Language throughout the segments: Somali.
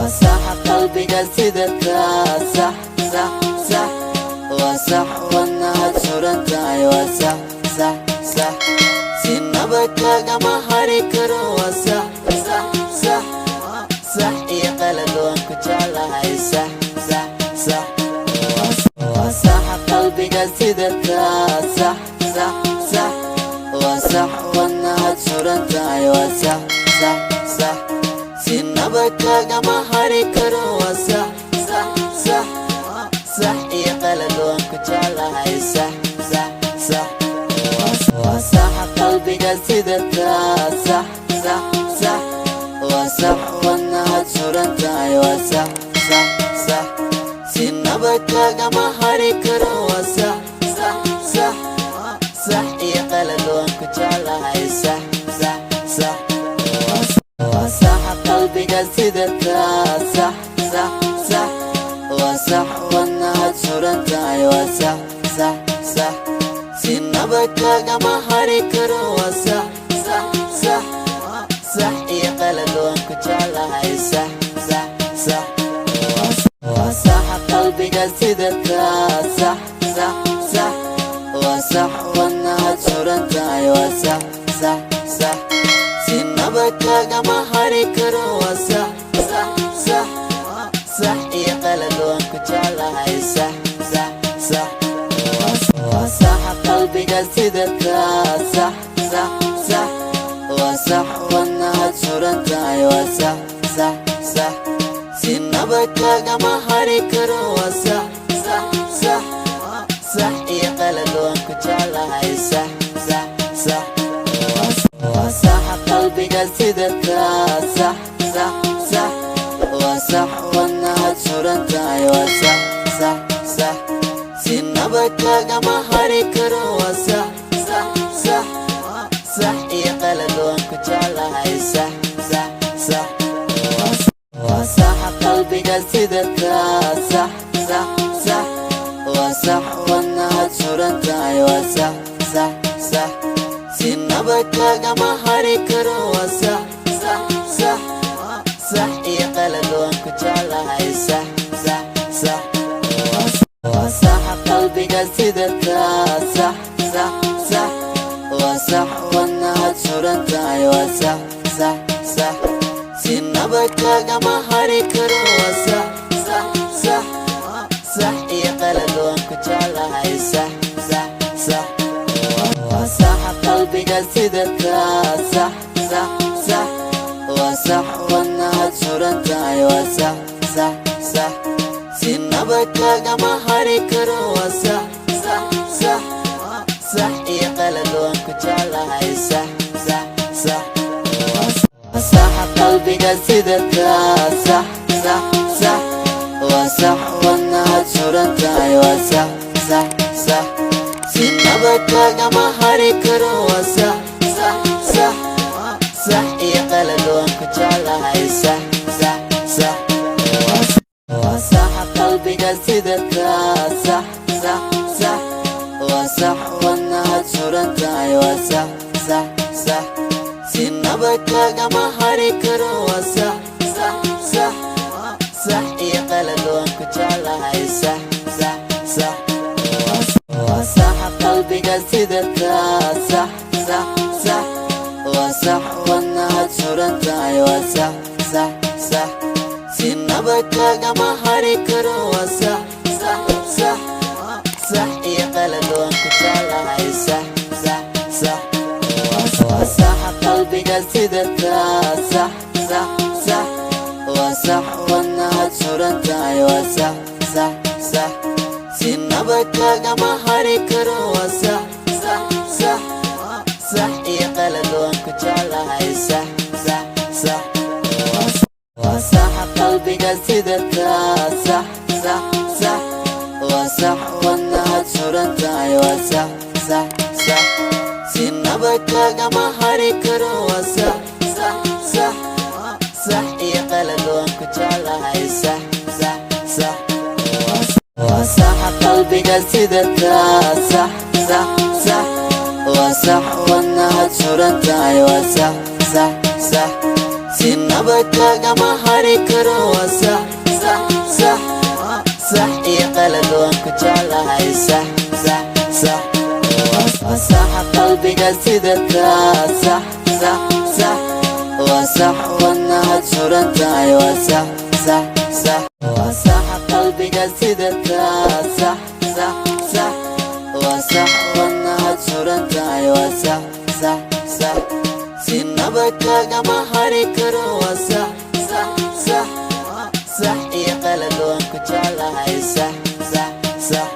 Waa sax qalbiga sidataa, sax, sax, sax. Waa sax wadnahaad suran tahay, waa sax, sax, sax. Sinaba kagama hari karo, waa sax, sax, sax. Sax iyo qalad waan ku jeclahay, sax, sax, sax. Waa sax qalbiga sidataa, sax, sax, sax. Waa sax wadnahaad suran tahay, waa sax, sax, sax. Sinaba kagama hari karo, waa sax, sax, sax. Sax iyo qalad waan ku jeclahay, sax, sax, sax. Waa sax qalbiga sidataa, sax, sax, sax. Waa sax wadnahaad suran tahay, waa sax, sax, sax. Sinaba kagama hari karo, waa sax, sax, sax. Sax iyo qalad waan ku jeclahay, sax, sax, sax. Waa sax qalbiga sidataa, sax, sax, sax. Waa sax wadnahaad suran tahay, waa sax, sax, sax. Sinaba kagama hari karo, waa sax, sax, sax. Sax iyo qalad waan ku jeclahay, sax, sax, sax. Waa sax qalbiga sidataa, sax, sax, sax. Waa sax wadnahaad suran tahay, waa sax, sax, sax. Sinaba kagama hari karo, waa sax, sax, sax. Sax iyo qalad waan ku jeclahay, sax, sax, sax. Waa sax qalbiga sidataa, sax, sax, sax. Waa sax wadnahaad suran tahay, waa sax, sax, sax. Sinaba kagama hari karo, waa sax, sax, sax. Sax iyo qalad waan ku jeclahay, sax, sax, sax. Waa sax qalbiga sidataa, sax, sax, sax. Waa sax wadnahaad suran tahay, waa sax, sax, sax. Sinaba kagama hari karo, waa sax, sax, sax. Sax iyo qalad waan ku jeclahay, sax, sax, sax. Waa sax qalbiga sidataa, sax, sax, sax. Waa sax wadnahaad suran tahay, waa sax, sax, sax. Sinaba kagama hari karo, waa sax, sax, sax. Sax iyo qalad waan ku jeclahay, sax, sax, sax. Waa sax qalbiga sidataa, sax, sax, sax. Waa sax wadnahaad suran tahay, waa sax, sax, sax. Sinaba kagama hari karo, waa sax, sax, sax. Sax iyo qalad waan ku jeclahay, sax, sax, sax. Waa sax qalbiga sidataa, sax, sax, sax. Waa sax wadnahaad suran tahay, waa sax, sax, sax. Sinaba kagama hari karo, waa sax, sax, sax. Sax iyo qalad waan ku jeclahay, sax, sax, sax. Sax qalbiga sidataa, sax, sax, sax. Waa sax wadnahaad suran tahay, waa sax, sax, sax. Sinaba kagama hari karo, waa sax, sax, sax. Sax iyo qalad waan ku jeclahay, sax, sax, sax. Waa sax qalbiga sidataa, sax, sax, sax. Waa sax wadnahaad suran tahay, waa sax, sax, sax. Sinaba kagama hari karo, waa sax, sax, sax. Sax iyo qalad waan ku jeclahay, sax, sax, sax. Waa sax qalbiga sidataa, sax, sax, sax. Waa sax wadnahaad suran tahay, waa sax, sax, sax. Sinaba kagama hari karo, waa sax, sax, sax. Sax iyo qalad waan ku jeclahay, sax, sax, sax. Waa sax qalbiga sidataa, sax, sax, sax. Waa sax wadnahaad suran tahay, waa sax, sax, sax. Sinaba kagama hari karo, waa sax, sax, sax. Sax iyo qalad waan ku jeclahay, sax, sax, sax. Waa sax qalbiga sidataa, sax, sax, sax. Waa sax wadnahaad suran tahay, waa sax, sax, sax. Sinaba kagama hari karo, waa sax, sax, sax. Sax iyo qalad waan ku jeclahay, sax, sax, sax. Waa sax qalbiga sidataa, sax, sax, sax. Waa sax wadnahaad suran tahay, waa sax, sax, sax. Sinaba kagama hari karo. Waa sax, sax, sax, sax iyo qalad, waan ku jeclahay. Sax, sax, sax, waa sax qalbiga sidataa. Sax, sax, sax, waa sax wadnahaad suran tahay. Waa sax, sax, sax, waa sax qalbiga sidataa. Sax, sax, sax, waa sax wadnahaad suran tahay. Waa sax, sax, sax, sinaba kagama hari karo. Waa sax, sax, sax, sax iyo qalad, waan ku jeclahay. Sax, sax, sax,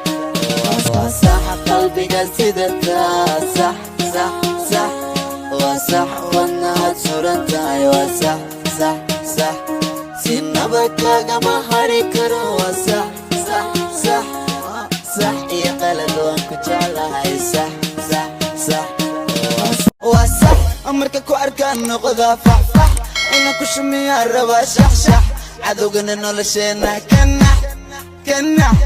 waa sax qalbiga sidataa. Sax, sax, sax, waa sax wadnahaad suran tahay. Waa sax, sax, sax, sinaba kagama hari karo. Waa sax, sax, sax, sax iyo qalad, waan ku jeclahay. Sax, sax, sax. Waa sax, marka ku arkaan noqdaa faxfax, inaan ku shumiyaa rabaa shaxshax, cadowgana nolosheenna kanax kanax.